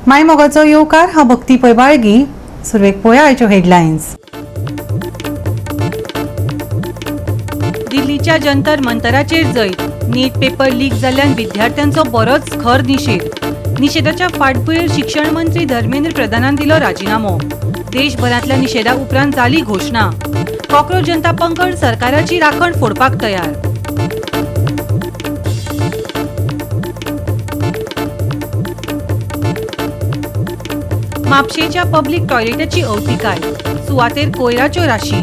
मायमोगाचो येवकार. हांव भक्ती पै बाळगी. सुरवेक पळोवया आयच्यो हेडलायन्स. दिल्लीच्या जंतर मंतराचेर जैत. नीट पेपर लीक जाल्ल्यान विद्यार्थ्यांचो बरोच खर निशेध. निशेधाच्या फाटभुंयेर शिक्षण मंत्री धर्मेंद्र प्रधानान दिलो राजिनामो. देशभरांतल्या निशेधा उपरांत जाली घोशणा. कॉकरोच जनता पंगड सरकाराची राखण फोडपाक तयार. म्हापशेच्या पब्लीक टॉयलेटाची अवतिकाय. सुवातेर कोयराच्यो राशी.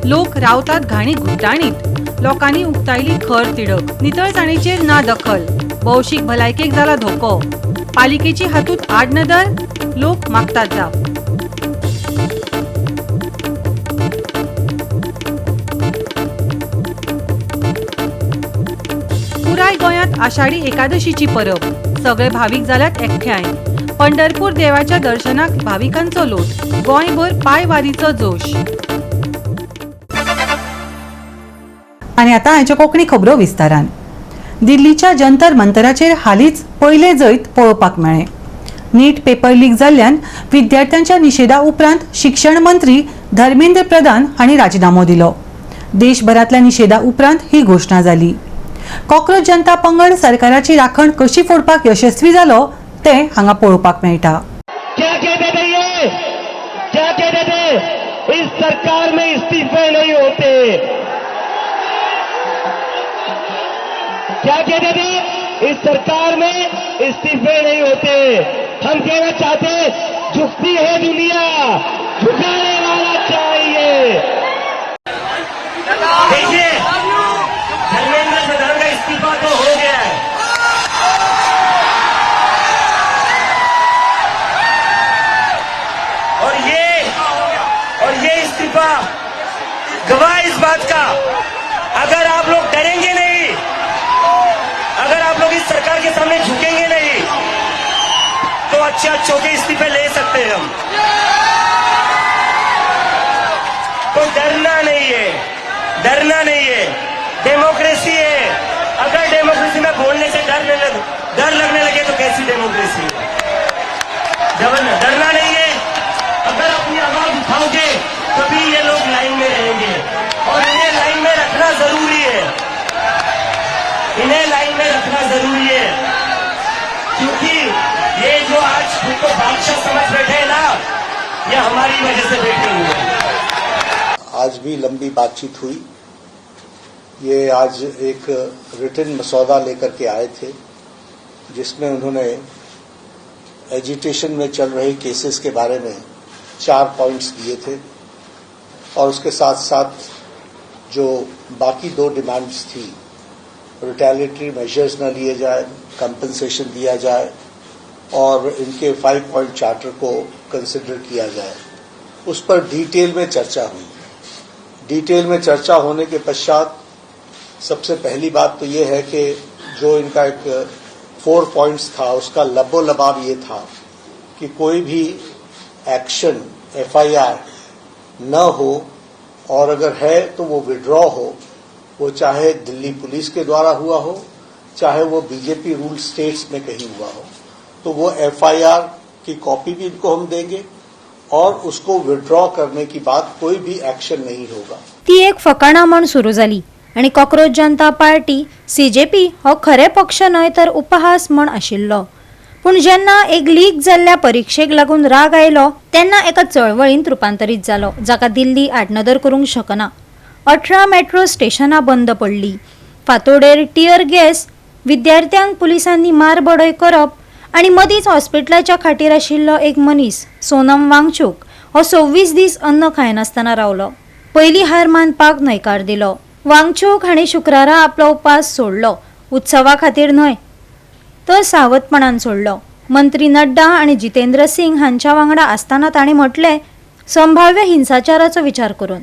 लोक रावतात घाणी घुट्टाणीत. लोकांनी उक्तायली खर तिडक. नितळसाणीचेर ना दखल. भौशीक भलायकेक जाला धोको. पालिकेची हातूंत आडनदर. लोक मागतात जाप. पुराय गोंयांत आषाढी एकादशीची परब. सगळे भावीक जाल्यात एकठांय. पंढरपूर देवाच्या दर्शनाक भाविकांचो लोट. गोंयभर पांयवारीचो जोश. आनी आतां आयच्यो कोंकणी खबरो विस्तारान. दिल्लीच्या जंतर मंतराचेर हालींच पयलें जैत पळोवपाक मेळ्ळें. नीट पेपर लीक जाल्ल्यान विद्यार्थ्यांच्या निशेधा उपरांत शिक्षण मंत्री धर्मेंद्र प्रधान हांणी राजिनामो दिलो. देशभरांतल्या निशेधा उपरांत ही घोशणा जाली. कॉकरोच जनता पंगड सरकाराची राखण कशी फोडपाक यशस्वी जालो तें हांगा पळोवपाक मेळटा. क्या कहते थे ये? क्या कहते थे? इस सरकार में इस्तीफे नहीं होते. क्या कहते थे? इस सरकार में इस्तीफे नहीं होते. हम कहना चाहते, झुकती है दुनिया, झुकाने वाला चाहिए. देखिए, धर्मेंद्र प्रधान का इस्तीफा तो हो गया है और ये इस्तीफा गवाह इस बात का, अगर आप लोग डरेंगे नहीं, अगर आप लोग इस सरकार के सामने झुकेंगे नहीं, तो अच्छे अच्छों के इस्तीफे ले सकते हैं हम. तो डरना नहीं है, डरना नहीं है. डेमोक्रेसी है. अगर डेमोक्रेसी में बोलने से डर लगने लगे तो कैसी डेमोक्रेसी है? डरना नहीं है. अगर अपनी आवाज उठाओगे, तभी ये लोग लाइन में रहेंगे और इन्हें लाइन में रखना जरूरी है. इन्हें लाइन में रखना जरूरी है, क्योंकि ये जो आज खुद को बादशाह समझ बैठे हैं ना, ये हमारी वजह से बैठे हुए हैं. आज भी लंबी बातचीत हुई. ये आज एक रिटन मसौदा लेकर के आए थे, जिसमें उन्होंने एजिटेशन में चल रहे केसेस के बारे में चार पॉइंट्स दिए थे और उसके साथ साथ जो बाकी दो डिमांड्स थी, रिटेलिएटरी मेजर्स न लिए जाए, कंपनसेशन दिया जाए और इनके फाइव पॉइंट चार्टर को कंसिडर किया जाए, उस पर डिटेल में चर्चा हुई. डिटेल में चर्चा होने के पश्चात सबसे पहली बात तो ये है कि जो इनका एक फोर पॉइंट्स था, उसका लबो लबाब ये था कि कोई भी एक्शन, एफआईआर न हो और अगर है तो वो विड्रॉ हो, वो चाहे दिल्ली पुलिस के द्वारा हुआ हो, चाहे वो बीजेपी रूल स्टेट्स में कहीं हुआ हो, तो वो एफआईआर की कॉपी भी इनको हम देंगे और उसको विड्रॉ करने की बात कोई भी एक्शन नहीं होगा. ती एक फकाणां म्हण सुरू जाली आनी कॉकरोच जनता पार्टी सीजेपी हो खरे पक्ष न्हय तर उपहास म्हण आशिल्लो. पूण जेन्ना एक लीक जाल्ल्या परिक्षेक लागून राग आयलो, तेन्ना एका चळवळींत रुपांतरीत जालो, जाका दिल्ली आडनदर करूंक शकना. 18 मेट्रो स्टेशनां बंद पडलीं. फांतोडेर टियर गॅस, विद्यार्थ्यांक पुलिसांनी मार बडय करप आनी मदींच हॉस्पिटलाच्या खाटीर आशिल्लो एक मनीस सोनम वांगचूक हो 26 दीस अन्न खायनासतना रावलो. पयली हार मानपाक न्हयकार दिलो. वांगचूक हांणी शुक्रारा आपलो उपास सोडलो. उत्सवा खातीर न्हय तर सावधपणान सोडलो. मंत्री नड्डा आनी जितेंद्र सिंग हांच्या वांगडा आसतना तांणी म्हटलें, संभाव्य हिंसाचाराचो विचार करून.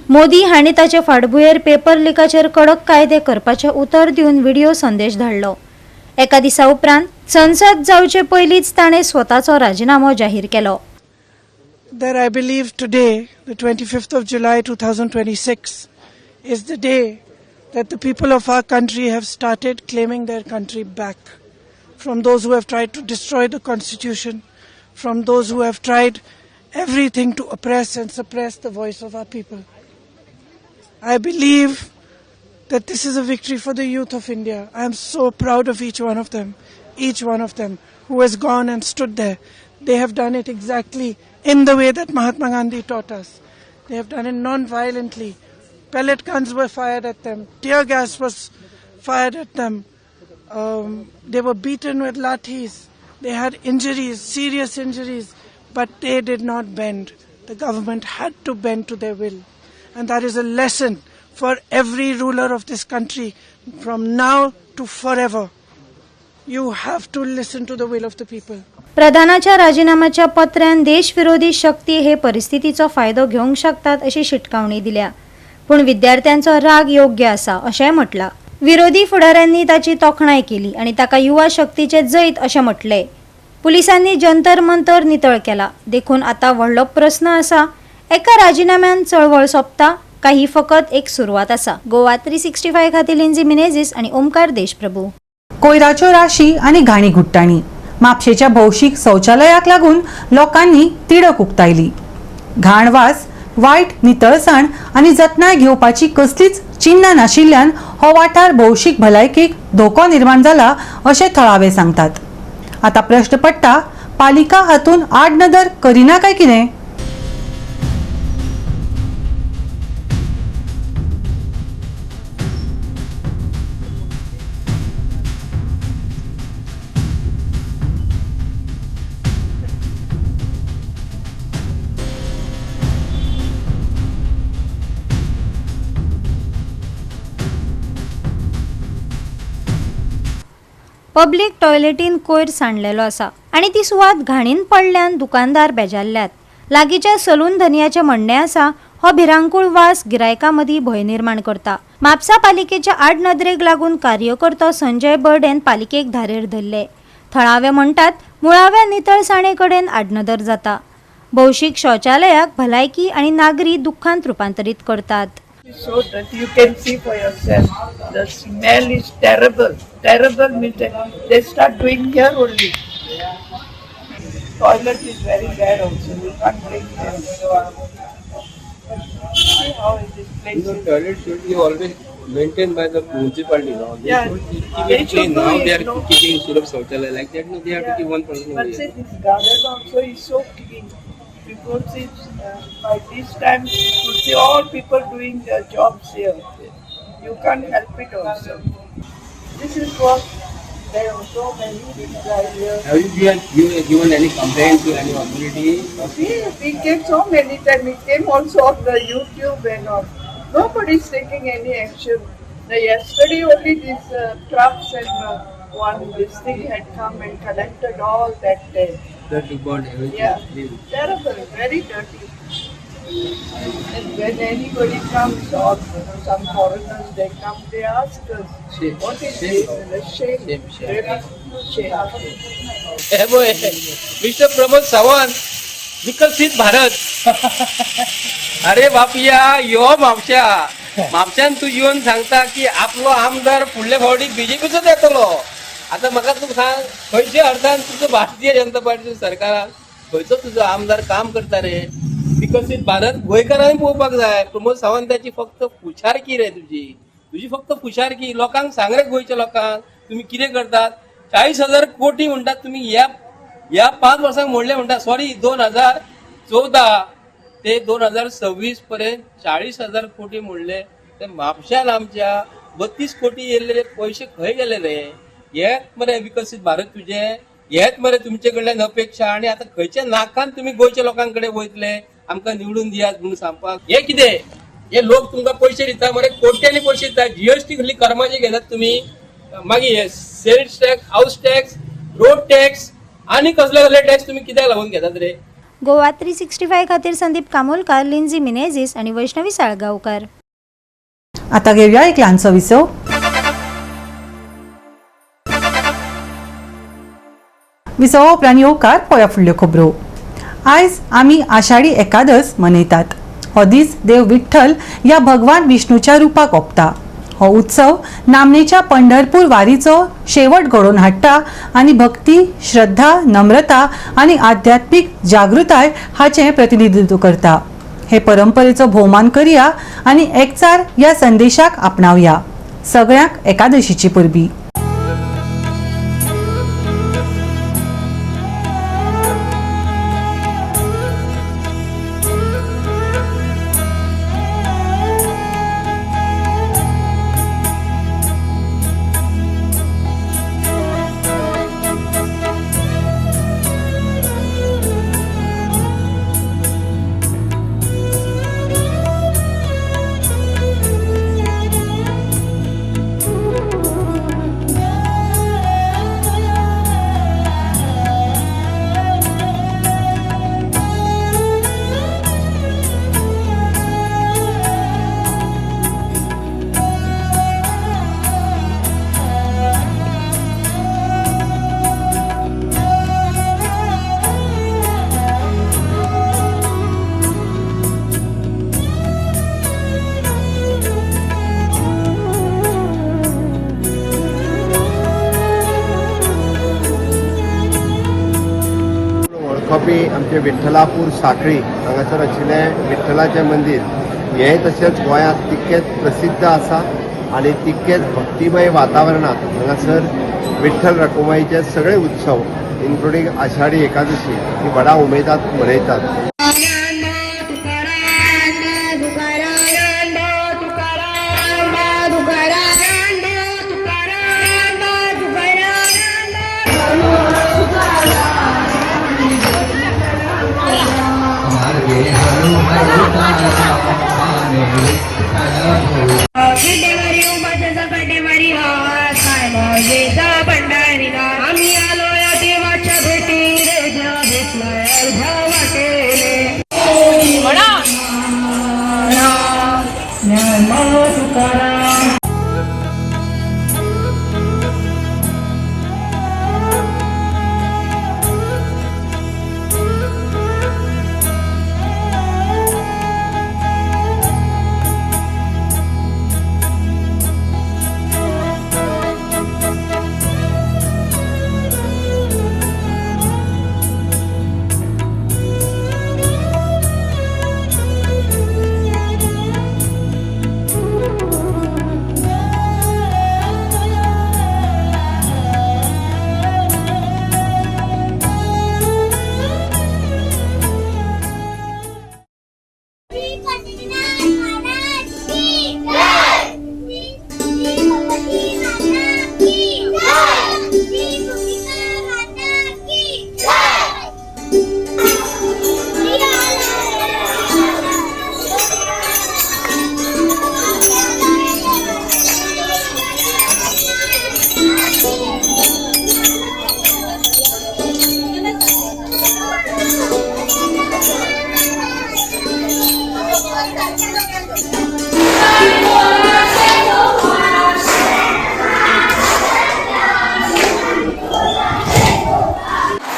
मोदी हांणी ताचे फाटभुंयेर पेपर लिकाचेर कडक कायदे करपाचें उतर दिवन व्हिडिओ संदेश धाडलो. एका दिसा उपरांत संसद जावचे पयलींच ताणें स्वताचो राजिनामो जाहीर केलो. That I believe today, the 25th of July 2026, is the day that the people of our country have started claiming their country back. from those who have tried to destroy the Constitution, from those who have tried everything to oppress and suppress the voice of our people. I believe that this is a victory for the youth of India. I am so proud of each one of them, each one of them who has gone and stood there. They have done it exactly in the way that Mahatma Gandhi taught us. They have done it non-violently. Pellet guns were fired at them. Tear gas was fired at them. They were beaten with lathis. They had injuries, serious injuries, but they did not bend. The government had to bend to their will. And that is a lesson for every ruler of this country from now to forever. You have to listen to the will of the people. प्रधानाच्या राजीनाम्याच्या पत्रान देशविरोधी शक्ती हे परिस्थितीचो फायदो घेवंक शकतात अशी शिटकावणी दिल्या. पूण विद्यार्थ्यांचो राग योग्य आसा अशेंय म्हटलां. विरोधी फुडाऱ्यांनी ताची तोखणाय केली आनी ताका युवा शक्तीचें जैत अशें म्हटलें. पुलिसांनी जंतर मंतर नितळ केला देखून आतां व्हडलो प्रस्न आसा, एका राजीनाम्यान चळवळ सोंपता काय ही फकत एक सुरवात आसा. गोवा 365 खातीर लिंजी मिनेझीस आनी ओमकार देशप्रभू. कोयराच्यो राशी आनी घाणी घुट्टाणी म्हापशेच्या भौशीक शौचालयाक लागून लोकांनी तिडक उक्तायली. घाण वास, वायट नितळसाण आनी जतनाय घेवपाची कसलीच चिन्नां नाशिल्ल्यान हो वाठार भौशीक भलायकेक धोको निर्माण जाला अशें थळावे सांगतात. आतां प्रश्न पडटा, पालिका हातून आडनदर करिना काय कितें? पब्लीक टॉयलेटीन कोयर सांडलेलो आसा आनी ती सुवात घाणीन पडल्यान दुकानदार बेजारल्यात. लागींच्या सलून धनयाचें म्हणणें आसा, हो भिरांकूळ वास गिरायकां मदीं भंय निर्माण करता. म्हापसा पालिकेच्या आडनदरेक लागून कार्यकर्तो संजय बर्डेन पालिकेक धारेर धरले. थळावे म्हणटात मुळाव्या नितळसाणे कडेन आडनदर जाता. भौशीक शौचालयाक भलायकी आनी नागरी दुख्खांत रुपांतरीत करतात. So that you can see for yourself, the smell is terrible. Terrible means they start doing here only. Toilet is very bad also. You can't drink there. See how this place is. Toilet should be always maintained by the municipality. No? They yeah. should keep it clean. Now they are keeping Sulabh Shauchalaya like that. No, they have to keep one person. But see, this garden also is so clean. Because it's, by this time you see all people doing their jobs here. You can't help it also. This is what there are so many things are here. Have you given any complaint to any authority? We came so many times. We came also on the YouTube and all. Nobody is taking any action. Now, yesterday only these trucks and one this thing had come and collected all that day. Dirty body, everything. Yeah, terrible, very dirty. And when anybody comes or some foreigners, they come, they ask us, shame. What is shame. This? Shame. Shame, shame. Really shame. Hey boy, Mr. Pramod Sawant, विकसित भारत. अरे बापिया, यो म्हापश्या म्हापश्यान तूं येवन सांगता की आपलो आमदार फुडले फावटी बीजेपीचोच येतलो. आतां म्हाका तूं सांग, खंयच्या अर्थान तुजो भारतीय जनता पार्टी सरकारान खंयचो तुजो आमदार काम करता रे? विकसीत भारत गोंयकारांनी पळोवपाक जाय. प्रमोद सावंताची फक्त फुशारकी रे तुजी, तुजी फक्त फुशारकी. लोकांक सांग रे, गोंयच्या लोकांक तुमी कितें करतात. 40,000 कोटी म्हणटात तुमी ह्या 5 वर्सांक मोडले म्हणटा. सॉरी, 2014 ते 2026 पर्यंत 40,000 कोटी मोडले. ते म्हापश्यान आमच्या 32 कोटी येयल्ले पयशे खंय गेले रे? हेत मरे विकसीत भारत तुजे, हेत मरे तुमचे कडल्यान अपेक्षा. आनी आतां खंयच्या नाकान तुमी गोंयच्या लोकां कडेन वयतले आमकां निवडून दियात म्हणून सांगपाक? हे कितें, हे लोक तुमकां पयशे दिता मरे, कोट्यांनी पयशे दिता. जीएसटी कसली कर्माची घेतात तुमी, मागीर हे sales tax, house tax, road tax आनी कसले कसले टॅक्स तुमी कित्याक लागून घेतात रे? गोवा 365 खातीर संदीप कामोलकार, लिंजी मिनेझीस आनी वैष्णवी साळगांवकार. आतां घेवया एक ल्हानसो विसव. विसवा उपरांत येवकार पळया फुडल्यो खबरो. आयज आमी आषाढी एकादस मनयतात. हो दीस देव विठ्ठल ह्या भगवान विष्णूच्या रुपाक ओंपता. हो उत्सव नामनेच्या पंढरपूर वारीचो शेवट घडोवन हाडटा आनी भक्ती, श्रद्धा, नम्रता आनी आध्यात्मीक जागृताय हाचें प्रतिनिधित्व करता. हे परंपरेचो भोवमान करया आनी एकचार ह्या संदेशाक आपणावया. सगळ्यांक एकादशीची परबी. वळखपी आमचे विठ्ठलापूर साखळी हांगासर आशिल्लें विठ्ठलाचें मंदीर हें तशेंच गोंयांत तितकेंच प्रसिद्ध आसा आनी तितकेंच भक्तिमय वातावरणांत हांगासर विठ्ठल रखुमाईचे सगळे उत्सव इन्क्लुडींग आषाढी एकादशी ही व्हडा उमेदात मनयतात.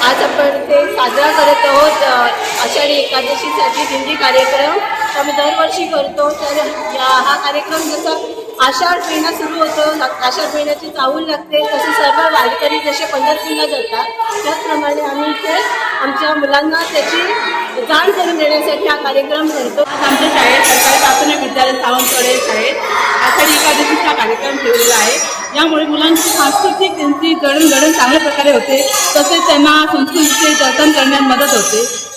आज आपण ते साजरा करत आहोत आषाढी एकादशीसाठी दिंडी कार्यक्रम आम्ही दरवर्षी करतो. तर हा कार्यक्रम जसा आषाढ महिना सुरू होतो, आषाढ महिन्याची चाहूल लागते, तसे सर्व वारकरी जसे पंढरपूरला जातात त्याचप्रमाणे आम्ही इथे आमच्या मुलांना त्याची जाण करून देण्यासाठी हा कार्यक्रम करतो. आज आमच्या शाळेत सरकारी प्राथमिक विद्यालय सावंतवाडी शाळेत आषाढी एकादशीचा कार्यक्रम ठेवलेला आहे. यामुळे मुलांची सांस्कृतिक त्यांची जडणघडण चांगल्या प्रकारे होते, तसेच त्यांना संस्कृतीचे जतन करण्यात मदत होते.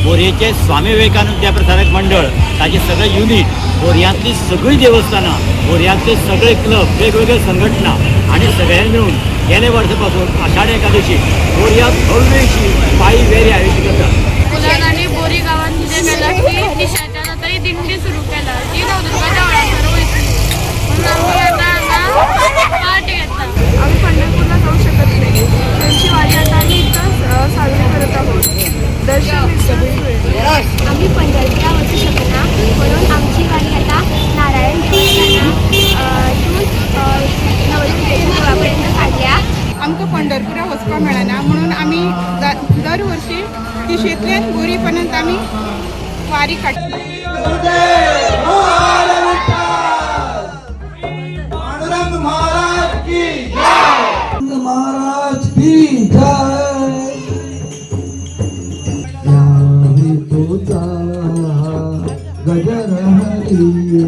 बोरयेचे स्वामी विवेकानंद विद्याप्रसारक मंडळ ताचे सगळे युनिट, बोरयांतली सगळीं देवस्थानां, बोरयांतले सगळे क्लब, वेगवेगळे संघटना आनी सगळ्यांनी मेळून गेले वर्सा पासून आषाढ एकादशी बोरयांत भव्यशी पायी वेरी आयोजीत करतात. फुलान आनी बोरी गांवांत कितें केलां की तिशाच्यान आतां ही दिंडी सुरू केला ती नवदुर्गा देवळा वयतली म्हणून आमी आतां हांगा पार्ट घेता. आम्ही पंढरपूरला जाऊ शकत नाही, त्यांची वारी आता आम्ही इथंच साजरी करत आहोत. दर्शन आम्ही पंढरपूरला वचू शकना म्हणून आमची वारी आता नारायण देवस्थानातून नवदुर्गेच्या देवळापर्यंत काडल्या. आमकां पंढरपुरा वचपाक मेळना म्हणून आमी दर वर्षी तिशेंतल्यान बोरी पर्यंत आमी वारी काडटा. महाराज की जय. गजर हरी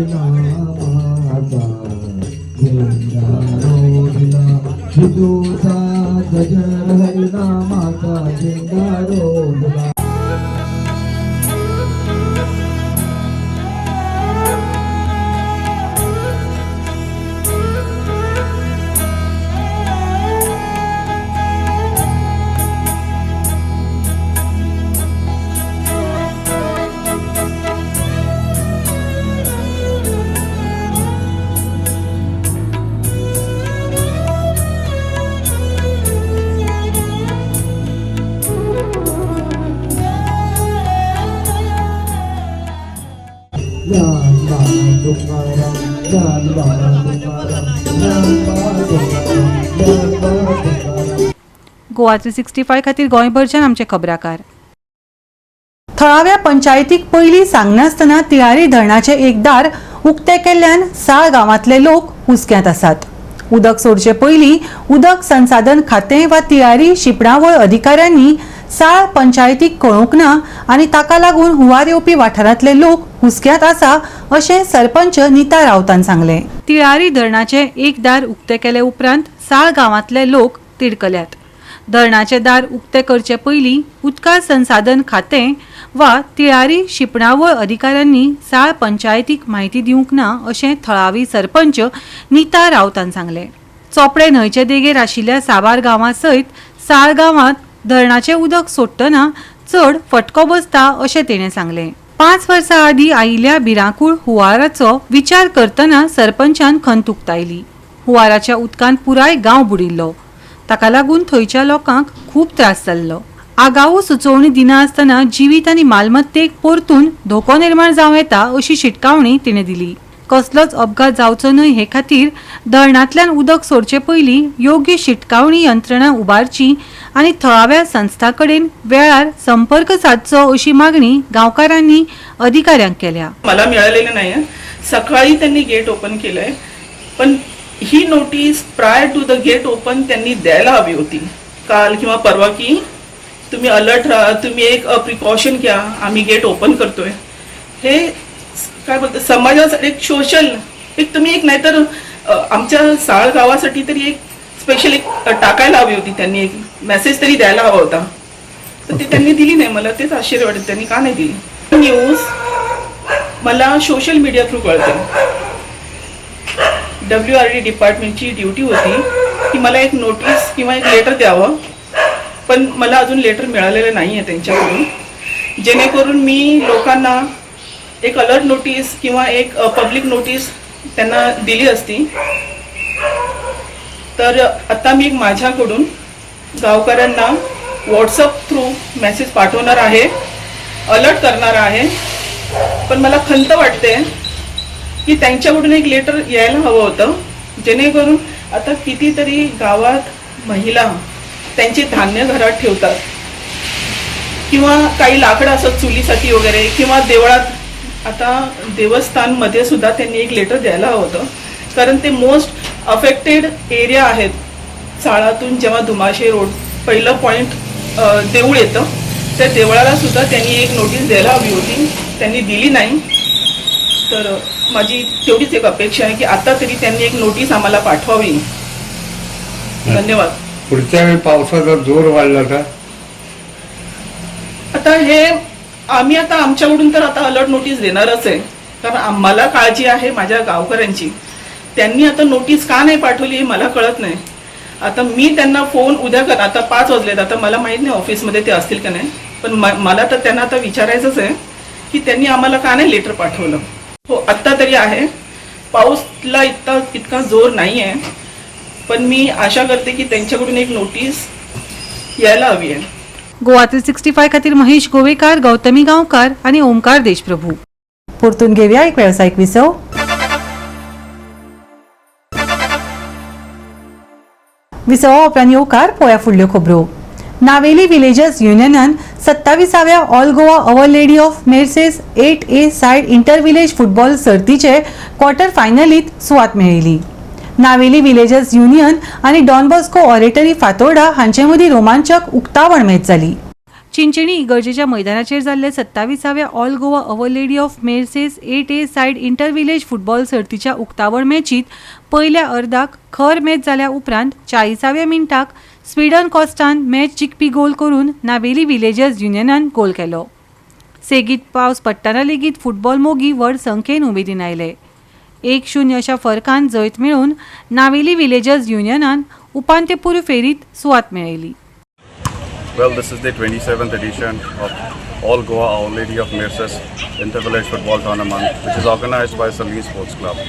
नामाचा झेंडा रोविला, हिंदूचा गजर हरी नामाचा झेंडा रोविला. गोवा 365 खातीर गोंयभरच्यान आमचे खबराकार. थळाव्या पंचायतीक पयलीं सांगनासतना तिळारी धरणाचें एक दार उक्तें केल्ल्यान साळ गांवांतले लोक हुसक्यांत आसात. उदक सोडचे पयलीं उदक संसाधन खातें वा तिळारी शिंपणावळ अधिकाऱ्यांनी साळ पंचायतीक कळोवंक ना आनी ताका लागून हुंवार येवपी वाठारांतले लोक हुसक्यांत आसा अशें सरपंच नीता रावतान सांगलें. तिळारी धरणाचें एक दार उक्तें केले उपरांत साळ गांवांतले लोक तिडकल्यात. धरणाचें दार उक्तें करचे पयलीं उदका संसाधन खातें वा तिळारी शिंपणावळ अधिकाऱ्यांनी साळ पंचायतीक म्हायती दिवंक ना अशें थळावी सरपंच नीता रावतान सांगलें. चोपडे न्हंयचे देगेर आशिल्ल्या साबार गांवां सयत साळ गांवांत धरणाचें उदक सोडटना चड फटको बसता अशें तिणें सांगलें. 5 वर्सां आदीं आयिल्ल्या भिरांकूळ हुंवाराचो विचार करतना सरपंचान खंत उक्तायली. हुंवाराच्या उदकान पुराय गांव बुडिल्लो, ताका लागून थंयच्या लोकांक खूब त्रास जाल्लो. आगाऊ सुचोवणी दिनासतना जिवीत आनी मालमत्तेक परतून धोको निर्माण जावं येता अशी शिटकावणी तिणें दिली. कसलोच अपघात जावचो न्हय हे खातीर धरणांतल्यान उदक सोडचे पयलीं योग्य शिटकावणी यंत्रणा उबारची आनी थळाव्या संस्थां कडेन वेळार संपर्क सादचो अशी मागणी गांवकारांनी अधिकाऱ्यांक केल्या. मला मिळालेलं नाही. सकाळी त्यांनी गेट ओपन केलंय, पण ही notice prior to the gate open त्यांनी द्यायला हवी होती काल किंवा परवा, की तुम्ही अलर्ट राहा, तुम्ही एक प्रिकॉशन घ्या, आम्ही गेट ओपन करतोय. हे काय बोलतो समाजासाठी एक सोशल एक तुम्ही एक नाहीतर आमच्या साळ गावासाठी तरी एक स्पेशल एक टाकायला हवी होती त्यांनी, एक मेसेज तरी द्यायला हवा होता, तर ते त्यांनी दिली नाही. मला तेच आश्चर्य वाटत त्यांनी का नाही दिली. न्यूज मला सोशल मीडिया थ्रू कळते. WRD डिपार्टमेंटची ड्युटी होती की मला एक नोटीस किंवा एक लेटर द्यावं, पण मला अजून लेटर मिळालेलं नाही आहे त्यांच्याकडून, जेणेकरून मी लोकांना एक अलर्ट नोटीस किंवा एक पब्लिक नोटीस त्यांना दिली असती. तर आता मी माझ्याकडून गावकऱ्यांना व्हॉट्सअप थ्रू मेसेज पाठवणार आहे, अलर्ट करणार आहे. पण मला खंत वाटते की त्यांच्याकडून एक लेटर यायला हवं होतं, जेणेकरून आता कितीतरी गावात महिला त्यांचे धान्य घरात ठेवतात, किंवा काही लाकडं असत चुलीसाठी वगैरे, किंवा देवळात आता देवस्थानमध्ये सुद्धा त्यांनी एक लेटर द्यायला हवं होतं, कारण ते मोस्ट अफेक्टेड एरिया आहेत. चाळातून जेव्हा धुमाशे रोड पहिलं पॉईंट देऊळ येतं, त्या देवळाला सुद्धा त्यांनी एक नोटीस द्यायला हवी होती, त्यांनी दिली नाही. तर माझी तेवढीच एक अपेक्षा आहे की आता तरी त्यांनी एक नोटीस आम्हाला पाठवावी. धन्यवाद. पुढच्या वेळी पावसाचा जोर वाढला तर आता हे आम्ही आता आमच्याकडून तर आता अलर्ट नोटीस देणारच आहे, कारण आम्हाला काळजी आहे माझ्या गावकऱ्यांची. त्यांनी आता नोटीस का नाही पाठवली हे मला कळत नाही. आता मी त्यांना फोन उद्या कर, आता 5 वाजलेत, आता मला माहीत नाही ऑफिसमध्ये ते असतील का नाही, पण मला तर त्यांना आता विचारायचंच आहे की त्यांनी आम्हाला का नाही लेटर पाठवलं. हो, आत्ता तरी आहे, पाऊसला इतका जोर नाही आहे, पण मी आशा करते की त्यांच्याकडून एक नोटीस यायला हवी आहे. गोवा 365 खातीर महेश गोवेकार, गौतमी गांवकार आनी ओमकार देशप्रभू. परतून घेवया एक वेवसायीक विसव. विसवा उपरांत येवकार पळोवया फुडल्यो खबरो. नावेली विलेजर्स युनियनान 27व्या All Goa Our Lady of Mercies 8 a side inter village football सर्तीचे क्वॉर्टर फायनलीत सुवात मेळयली. नावेली विलेजर्स युनियन आनी डॉन बॉस्को ऑरेटरी फातोर्डा हांचे मदीं रोमांचक उक्तावण मॅच जाली. चिंचणी इगर्जेच्या मैदानाचेर जाल्ले 27व्या All Goa Our Lady of Mercies 8 a side inter village football सर्तीच्या उक्तावण मॅचीत पयल्या अर्दाक खर मॅच जाल्या उपरांत 40व्या मिनटाक स्वीडन कॉस्टान मॅच जिखपी गोल करून नावेली विलेजर्स युनियनान गोल केलो. सेगीत पावस पडटना लेगीत फुटबॉल मोगी व्हड संख्येन उमेदीन आयले. 1-0 अशा फरकान जैत मेळोवन नावेली विलेजर्स युनियनान उपांत्यपूर्व फेरीत सुवात मेळयली. Well, this is the 27th edition of All Goa Our Lady of Mercies Inter-Village Football Tournament, which is organized by Salim Sports Club.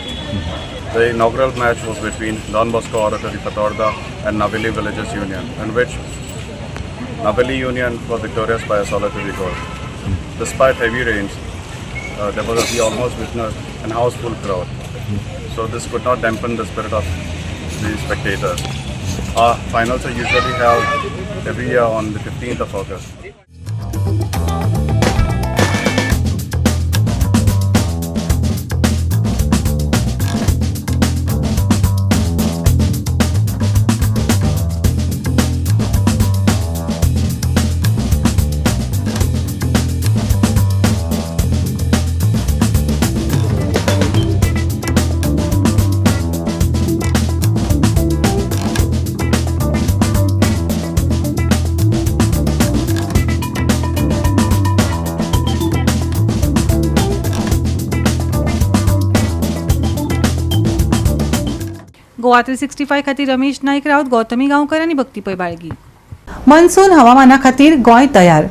The inaugural match was between Don Bosco Oratory Fatorda and Naveli Villages Union, in which Naveli Union was victorious by a solitary goal. Despite heavy rains, there was we almost witnessed an house-full crowd. So this could not dampen the spirit of the spectators. Our finals are usually held every year on the 15th of August. Goa 365 खातीर रमेश नाईक राऊत, गौतमी गांवकर आनी भक्ती Pai बाळगी. Monsoon हवामाना खातीर गोंय तयार.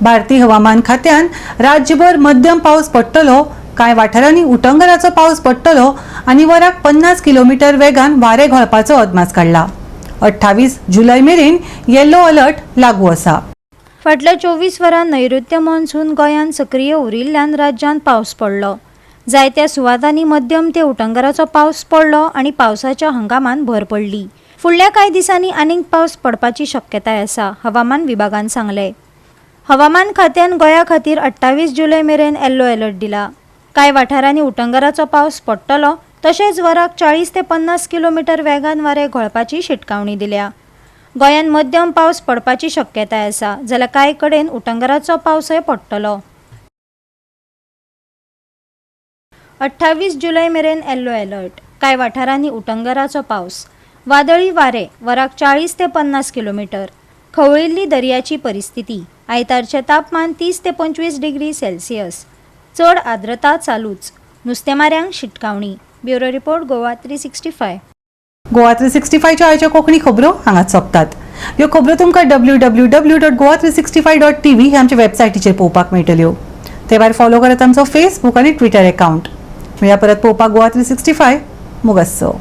भारतीय हवामान खात्यान राज्यभर मध्यम पावस पडटलो, कांय वाठारांनी उटंगराचो पावस पडटलो आनी वराक 50 किलोमिटर वेगान वारें घोळपाचो अदमास काडला. 28 जुलय मेरेन येलो अलर्ट लागू आसा. फाटल्या 24 वरां नैऋत्य मॉन्सून गोंयांत सक्रीय उरिल्ल्यान राज्यांत पावस पडलो. जायत्या सुवातांनी मध्यम ते उटंगराचो पावस पडलो आनी पावसाच्या हंगामांत भर पडली. फुडल्या कांय दिसांनी आनीक पावस पडपाची शक्यताय आसा, हवामान विभागान सांगलें. हवामान खात्यान गोंया खातीर 28 जुलय मेरेन येल्लो अलर्ट दिला. कांय वाठारांनी उटंगराचो पावस पडटलो, तशेंच वराक 40 ते 50 किलोमिटर वेगान वारें घोळपाची शिटकावणी दिल्या. गोंयांत मध्यम पावस पडपाची शक्यताय आसा, जाल्यार कांय कडेन उटंगराचो पावसय पडटलो. 28 जुलय मेरेन येल्लो अलर्ट. कांय वाठारांनी उटंगराचो पावस, वादळी वारें वराक 40 ते 50 किलोमिटर, खवळिल्ली दर्याची परिस्थिती. आयतारचें तापमान 30 ते 25 डिग्री सेल्सियस, चड आर्द्रता चालूच. नुस्तेमाऱ्यांक शिटकावणी. Bureau report, Goa 365. Goa 365च्यो आयच्यो कोंकणी खबरो हांगाच सोंपतात. ह्यो खबरो तुमकां www.goa365.tv ह्या आमच्या वेबसायटीचेर पळोवपाक मेळटल्यो. ते भायर फॉलो करात आमचो फेसबूक आनी ट्विटर एकावंट. मेळया परत पळोवपाक गोवा 365. मोग आसचो.